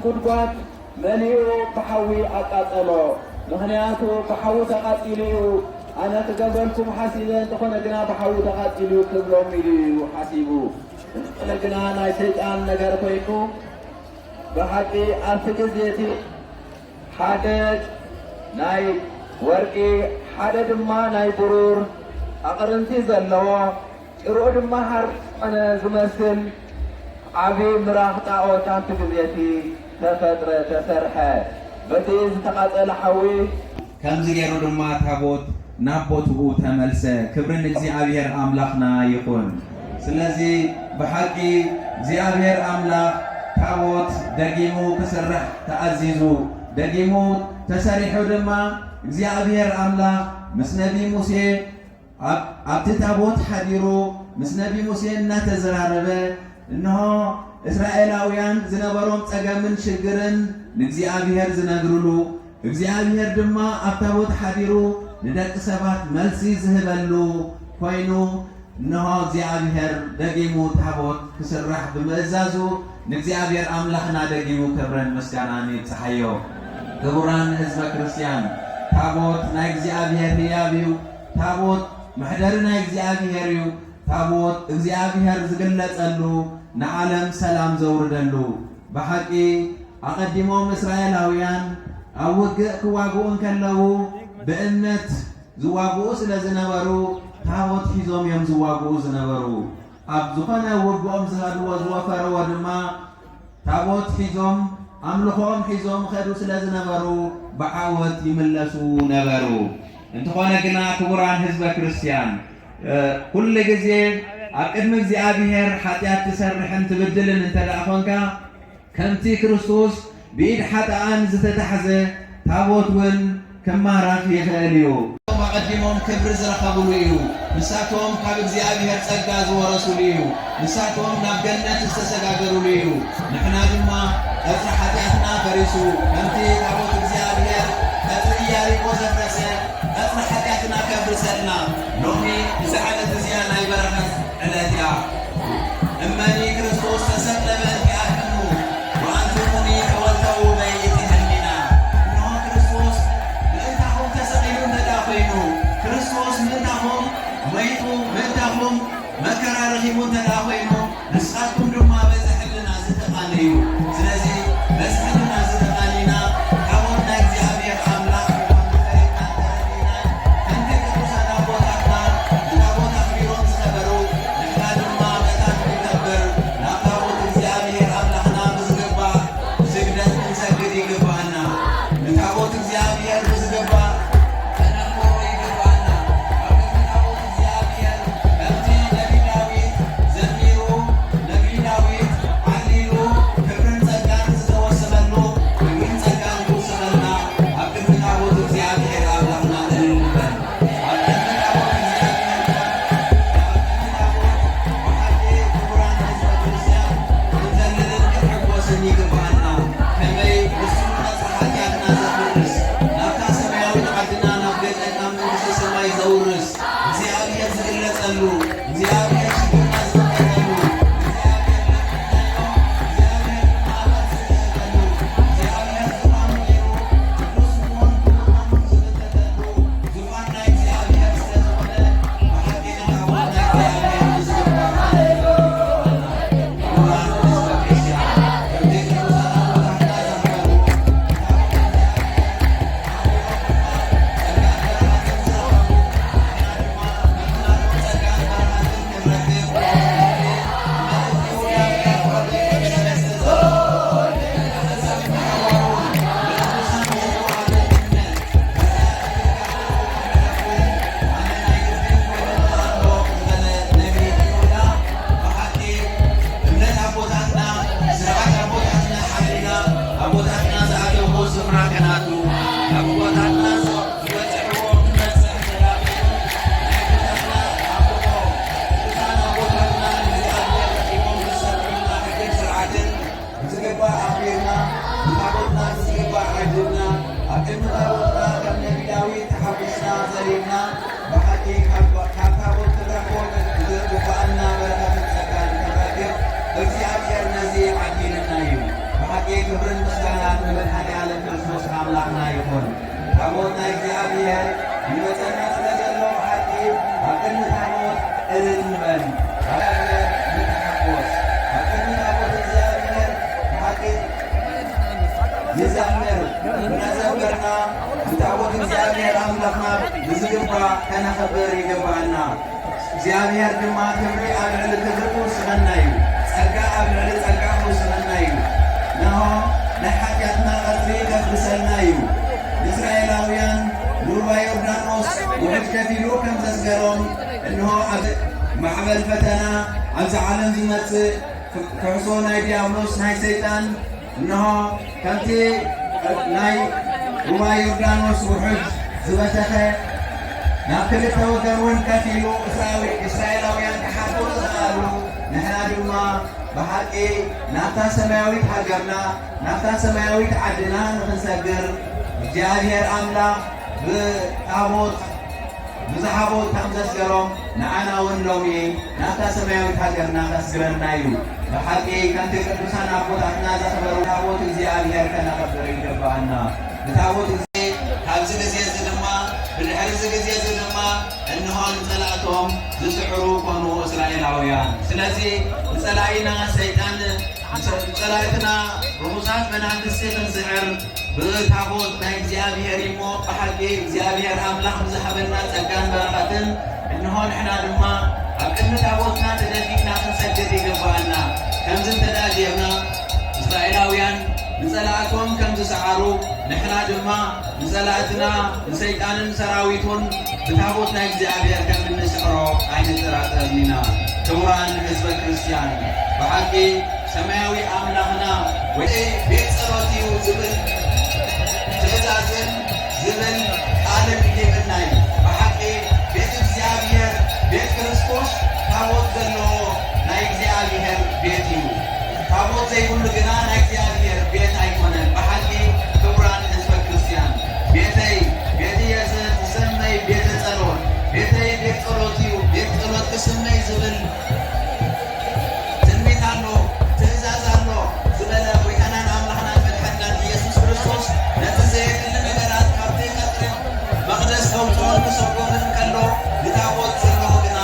ጉድጓድ መሊኡ ብሓዊ ኣቃጸሎ። ምኽንያቱ ብሓዊ ተቓጺሉ እዩ። ኣነ ክገብረልኩም ሓሲበ፣ እንተኾነ ግና ብሓዊ ተቓጺሉ እዩ ክብሎም ኢሉ እዩ ሓሲቡ። እንተኾነ ግና ናይ ሰይጣን ነገር ኮይኑ፣ ብሓቂ ኣብቲ ግዜ እቲ ሓደ ናይ ወርቂ፣ ሓደ ድማ ናይ ብሩር ኣቕርንቲ ዘለዎ፣ ጭርኡ ድማ ሓር ዝኾነ ዝመስል ዓቢ ምራኽ ጣዖት ኣብቲ ግዜ እቲ ተፈጥረ፣ ተሰርሐ። በቲ ዝተቓጸለ ሓዊ ከምዚ ገይሩ ድማ ታቦት ናብ ቦትኡ ተመልሰ። ክብሪ ንእግዚኣብሔር ኣምላኽና ይኹን። ስለዚ ብሓቂ እግዚኣብሔር ኣምላኽ ታቦት ደጊሙ ክስራሕ ተኣዚዙ፣ ደጊሙ ተሰሪሑ ድማ እግዚኣብሔር ኣምላኽ ምስ ነቢ ሙሴ ኣብ-፣ ኣብቲ ታቦት ሓዲሩ ምስ ነቢ ሙሴ እናተዘራረበ፣ እንሆ እስራኤላውያን ዝነበሮም ጸገምን ሽግርን ንእግዚኣብሔር ዝነግርሉ፣ እግዚኣብሔር ድማ ኣብ ታቦት ሓዲሩ ንደቂ ሰባት መልሲ ዝህበሉ ኮይኑ፣ እንሆ እግዚኣብሔር ደጊሙ ታቦት ክስራሕ ብምእዛዙ፣ ንእግዚኣብሔር ኣምላኽና ደጊሙ ክብርን ምስጋናን ይብጽሓዮ። ክቡራን ህዝበ ክርስትያን፣ ታቦት ናይ እግዚኣብሔር ህያብ እዩ። ታቦት መሕደሪ ናይ እግዚኣብሔር እዩ። ታቦት እግዚኣብሔር ዝግለጸሉ፣ ንዓለም ሰላም ዘውርደሉ። ብሓቂ ኣቐዲሞም እስራኤላውያን ኣብ ውግእ ክዋግኡ እንከለዉ ብእምነት ዝዋግኡ ስለ ዝነበሩ፣ ታቦት ሒዞም እዮም ዝዋግኡ ዝነበሩ። ኣብ ዝኾነ ውግኦም ዝኸድዎ ዝወፈርዎ ድማ ታቦት ሒዞም ኣምልኾኦም ሒዞም ኸዱ ስለ ዝነበሩ ብዓወት ይምለሱ ነበሩ። እንተኾነ ግና ክቡራን ህዝበ ክርስትያን፣ እ፣ ኩሉ ግዜ ኣብ ቅድሚ እግዚኣብሔር ሓጢኣት ትሰርሕን ትብድልን እንተ ደኣ ኾንካ፣ ከምቲ ክርስቶስ ብኢድ ሓጥኣን ዝተታሕዘ ታቦት እውን ክማረኽ ይኽእል እዩ። እቶም ኣቐዲሞም ክብሪ ዝረኸብሉ እዩ። ንሳቶም ካብ እግዚኣብሔር ጸጋ ዝወረሱሉ እዩ። ንሳቶም ናብ ገነት ዝተሰጋገሩሉ እዩ። ንሕና ድማ ቀጽሪ ሓጢኣትና ፈሪሱ፣ ከምቲ ታቦት እግዚኣብሔር ቀጽሪ ኢያሪኮ ዘፍረሰ፣ ቀጽሪ ሓጢኣትና ከፍርሰልና ሎሚ እዚ ዕለት እዚኣ ናይ በረኸት ዕለት እያ። እመኒ ክርስቶስ ተሰቅለ በእንቲኣክሙ ወኣንትሙኒ ተወልተው በይእቲ ህሊና። እንሆ ክርስቶስ ምእንታኹም ተሰቒሉ እንተ ደኣ ኮይኑ፣ ክርስቶስ ምእንታኹም ሞይቱ፣ ምእንታኹም መከራ ረኺቡ እንተ ደኣ ኮይኑ፣ ንስኻትኩም ድማ በዚ ሕልና ዝተቓነዩ። ስለዚ በዚ ሕልና ዝተቓኒና፣ ታቦት ናይ እግዚኣብሔር ኣምላኽ ምዃንና ፈሊጥና እንተረዲእና፣ ከምቲ ቅዱሳን ኣቦታትና ንታቦት ኣኽቢሮም ዝነበሩ፣ ንሕና ድማ መታን ክንገብር፣ ናብ ታቦት እግዚኣብሔር ኣምላኽና ብዝግባእ ስግደት ክንሰግድ ይግብኣና። ንታቦት እግዚኣብሔር ብዝግባእ ከነኽብሮ ይግብኣና። ኣብ ቅድሚ ታቦት እግዚኣብሔር ከምቲ ነቢ ዳዊት ዘሚሩ፣ ነቢ ዳዊት ዓሊሉ፣ ክብርን ጸጋን ዝተወሰኸሉ፣ ክብርን ጸጋን ክውሰኸልና ኣብ ቅድሚ ታቦት እግዚኣብሔር ኣምላኽና እልል ንበል። ኣብ ቅድሚ ታቦት እግዚኣብሔር፣ ኣብ ቅድሚ ታቦት ብሓቂ ክቡራን ህዝበ ክርስትያን ክንዘልልን ክንሕጎስን ይግብኣና። ከመይ ንሱ ንቐጽሪ ሓጢኣትና ዘፍርስ፣ ናብታ ሰማያዊት ዓድና፣ ናብ ገነት፣ ናብ መንግስተ ሰማይ ዘውርስ፣ እግዚኣብሔር ዝግለጸሉ፣ እግዚኣብሔር ሽግርና ዝፍተነሉ፣ እግዚኣብሔር ለሚንናዮ፣ እግዚኣብሔር ድማ መልሲ ዝህበሉ፣ እግዚኣብሔር ዝፋኑ ነይሩ፣ ቅዱስ ምዃኑ ብምዃኑ ዝፍተነሉ ዙፋን ናይ እግዚኣብሔር ስለ ዝኾነ፣ ብሓቂ ንታቦት ናይ እግዚኣብሔር ንዝግባእ ክብሪ ንግበረሉ። ክቡራት ህዝበ ክርስትያን፣ ከምቲ ቅዱሳን ኣቦታትና ዝኣመኑ፣ እምነት ኣቦታትና፣ ስርዓት ኣቦታትና ሓሊና፣ ኣቦታትና ዝኣተውዎ ስፍራ ክንኣቱ፣ ኣቦታትና ዝወ-፣ ዝበጽሕዎ ክንበጽሕ ተላቢዩ፣ ናይ ኣቦታትና ኣምልኾ፣ ቅዱሳን ኣቦታትና ንእግዚኣብሔር ረኺቦም ዝሰርሑልና ሕግን ስርዓትን ብዝግባእ ኣኽቢርና፣ ንታቦትና ብዝግባእ ዓጅብና፣ ኣብ ቅድሚ ታቦትና ከም ነቢ ዳዊት ተሓጒስና ዘሊልና፣ ብሓቂ ካብ፣ ካብ ታቦት ክንረኽቦ ዝግብኣና በረኸትን ጸጋን ክንረክብ እግዚኣብሔር ነዚ ዓዲሉና እዩ። ብሓቂ ክብርን ምስጋናን ንመድኃኔ ዓለም ክርስቶስ ኣምላኽና ይኹን። ታቦት ናይ እግዚኣብሔር ይመጸና ስለ ዘሎ ብሓቂ ኣብ ቅድሚ ታቦት እልል ንበል። ኣብ እግዚኣብሔር ንተሓጎስ። ኣብ ቅድሚ ታቦት እግዚኣብሔር ብሓቂ ንዘምር። እናዘመርና ብታቦት እግዚኣብሔር ኣምላኽና ብዝግባእ ከነኸብር ይግባኣና። እግዚኣብሔር ድማ ክብሪ ኣብ ልዕሊ ክብሪ ክውስኸና እዩ። ጸጋ ኣብ ልዕሊ ጸጋ ክውስኸና እዩ። እንሆ ናይ ሓጢኣትና ቀጽሪ ከፍርሰልና እዩ። ንእስራኤላውያን ንሩባ ዮርዳኖስ ውሕጅ ከፊሉ ከም ዘስገሮም፣ እንሆ ኣብ ማዕበል ፈተና ኣብዚ ዓለም ዝመጽእ ፍሕሶ ናይ ዲያብሎስ ናይ ሰይጣን እንሆ ከምቲ ናይ ሩባ ዮርዳኖስ ውሕጅ ዝበተኸ ናብ ክልተ ወገን እውን ከፊሉ እስራዊ-፣ እስራኤላውያን ክሓልፉ ዝኸኣሉ፣ ንሕና ድማ ብሓቂ ናብታ ሰማያዊት ሃገርና፣ ናብታ ሰማያዊት ዓድና ንኽንሰግር እግዚኣብሔር ኣምላኽ ብታቦት ብዝሃቦ ከም ዘስገሮም፣ ንዓና እውን ሎሚ ናብታ ሰማያዊት ሃገርና ከስግረና እዩ። ብሓቂ ከምቲ ቅዱሳን ኣቦታትና ዘኽበሩ ታቦት እግዚኣብሔር ከነኽብር ይግብኣና። ብታቦት እዚ፣ ካብዚ ግዜ እዚ ድማ፣ ብድሕሪ እዚ ግዜ እዚ ድማ፣ እንሆ ንጸላእቶም ዝስዕሩ ኮኑ እስራኤላውያን። ስለዚ ንጸላኢና ሰይጣን፣ ንጸላእትና ርኹሳት መናፍስቲ ክንስዕር ብታቦት ናይ እግዚኣብሔር እሞ ብሓቂ እግዚኣብሔር ኣምላኽ ብዝሃበና ጸጋን በረኸትን እንሆ ንሕና ድማ ኣብ ቅድሚ ታቦትና ተደፊእና ክንሰግድ ይግብኣና። ከምዚ እንተ ደኣ ጌርና እስራኤላውያን ንጸላእቶም ከም ዝሰዓሩ ንሕና ድማ ንጸላእትና ንሰይጣንን ሰራዊቱን ብታቦት ናይ እግዚኣብሔር ከም እንስዕሮ ኣይንጠራጠርን ኢና። ክቡራን ህዝበ ክርስትያን፣ ብሓቂ ሰማያዊ ኣምላኽና ወይ ቤት ጸሎት እዩ ዝብል ትእዛዝን ዝብል ቃልን ሂብና እዩ። ብሓቂ ቤት እግዚኣብሔር፣ ቤት ክርስቶስ ታቦት ዘለዎ ናይ እግዚኣብሔር ቤት እዩ። ታቦት ዘይብሉ ግና ናይ እግዚኣብሔር ቤት ኣይኮነን። ብሓቂ ክቡራን ህዝበ ክርስትያን፣ ቤተይ፣ ቤትየ ዝሰመይ ቤተ ጸሎት፣ ቤተይ ቤት ጸሎት እዩ፣ ቤት ጸሎት ክስመይ ዝብል ትንቢት ኣሎ፣ ትእዛዝ ኣሎ ዝበለ ጎይታናን ኣምላኽናን መድሓኒናን ኢየሱስ ክርስቶስ፣ ነቲ ዘየድሊ ነገራት ካብቲ ቀጽሪ መቕደስ ከውጽኦን ክሰጎምን ከሎ፣ ንታቦት ዘለዎ ግና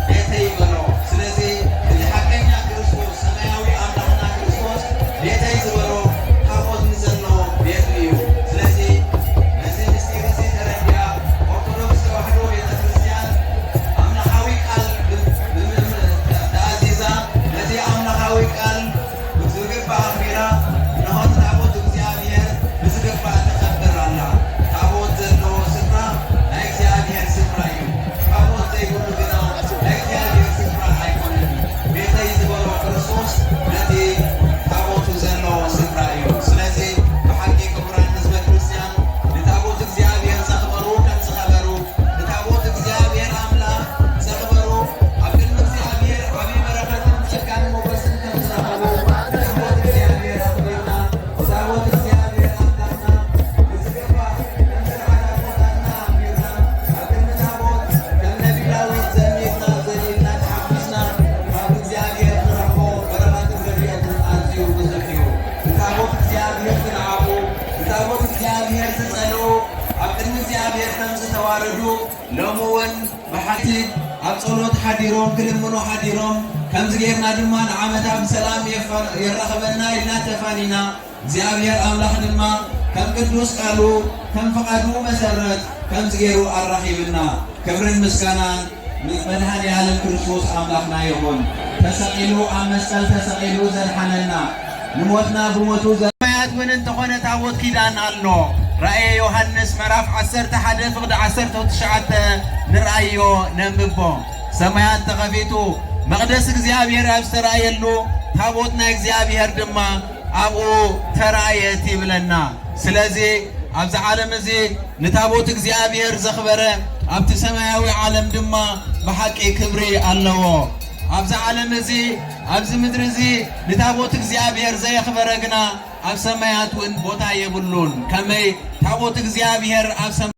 ቤተይ በሎ። ስለዚ እቲ ሓቀኛ ክርስቶስ፣ ሰማያዊ ኣምላኽና ክርስቶስ፣ ቤተይ ዝበሎ ታቦት ንዘሎ ቤቱ እዩ። ስለዚ ነዚ ምስጢር እዚ ተረዲኣ ኦርቶዶክስ ተዋሕዶ ቤተ ክርስቲያን ኣምላኻዊ ቃል ብ-፣ ብ-፣ ተኣዚዛ፣ ነቲ ኣምላኻዊ ቃል ብዝግባእ ኣኽቢራ፣ እንሆ ታቦት እግዚኣብሔር ብዝግባእ ተኸብር ኣላ። ታቦት ዘለዎ ስፍራ ናይ እግዚኣብሔር ስፍራ እዩ። ታቦት ዘይብሉ ግና ናይ እግዚኣብሔር ስፍራ ኣይኮነን። ቤተይ ዝበሎ ክርስቶስ ነቲ ታቦቱ ዘለዎ ስፍራ እዩ። ስለዚ ብሓቂ ክቡራን ህዝበ ክርስቲያን፣ ንታቦት እግዚኣብሔር ዘኽበሩ ከም ዝኸበሩ፣ ንታቦት እግዚኣብሔር ኣምላኽ ዘኽበሩ፣ ኣብ ቅድሚ እግዚኣብሔር ዓብዪ በረኸትን ጸጋን ሞገስን ከም ዝረኸቡ፣ ታቦት እግዚኣብሔር ኣኽቢርና፣ ብታቦት እግዚኣብሔር ኣምላኽና ብዝግባእ ከም ስርዓት ኣቦታትና ኣኽቢርና፣ ኣብ ቅድሚ ታቦት ከም ነቢ ዳዊት ዘሚርና፣ ዘሊልና፣ ተሓጒስና፣ ካብ እግዚኣብሔር ንረኽቦ በረኸትን ረድኤትን ኣዝዩ ብዙሕ እዩ። ብታቦት እግዚኣብሔር ዝነዓቑ፣ ብታቦት እግዚኣብሔር ዝጸልኡ፣ ኣብ ቅድሚ እግዚኣብሔር ከም ዝተዋረዱ፣ ሎሚ እውን ብሓቂ ኣብ ጸሎት ሓዲሮም፣ ክልምኑ ሓዲሮም፣ ከምዚ ጌርና ድማ ንዓመታ ብሰላም የፋ-፣ የራኽበና ኢልና ተፋኒና፣ እግዚኣብሔር ኣምላኽ ድማ ከም ቅዱስ ቃሉ፣ ከም ፍቓዱ መሰረት፣ ከምዚ ጌሩ ኣራኺብና። ክብርን ምስጋናን ንመድኃኔ ዓለም ክርስቶስ ኣምላኽና ይኹን። ተሰቒሉ፣ ኣብ መስቀል ተሰቒሉ ዘድሓነና፣ ንሞትና ብሞቱ ዘ-፣ ሰማያት እውን እንተኾነ ታቦት ኪዳን ኣሎ። ራእየ ዮሐንስ ምዕራፍ ዓሰርተ ሓደ ፍቕዲ ዓሰርተ ትሽዓተ ንርኣዮ ነንብቦ። ሰማያት ተኸፊቱ፣ መቕደስ እግዚኣብሔር ኣብ ዝተራእየሉ፣ ታቦት ናይ እግዚኣብሔር ድማ ኣብኡ ተራእየት ይብለና። ስለዚ ኣብዚ ዓለም እዚ ንታቦት እግዚኣብሔር ዘኽበረ፣ ኣብቲ ሰማያዊ ዓለም ድማ ብሓቂ ክብሪ ኣለዎ። ኣብዚ ዓለም እዚ፣ ኣብዚ ምድሪ እዚ ንታቦት እግዚኣብሔር ዘየኽበረ ግና ኣብ ሰማያት እውን ቦታ የብሉን። ከመይ ታቦት እግዚኣብሔር ኣብ ሰማይ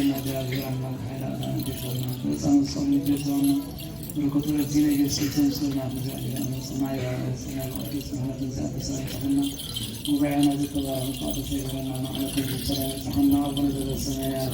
ና ጀራጀራና ሓይላ ጌታና በፃ መስቀሉ ጌታና በረከቱ ረዚነ ኢየሱስ ክርስቶስ ና ተዛግራ ሰማይ ሰማይ ቅዱስ ማለት እንዛ ተሳይ ተኸና ጉባኤና ዝተባረከ ተሰይረና ማዕለኩም ሰላም ተኸና ኣቡነ ዘበሰማያት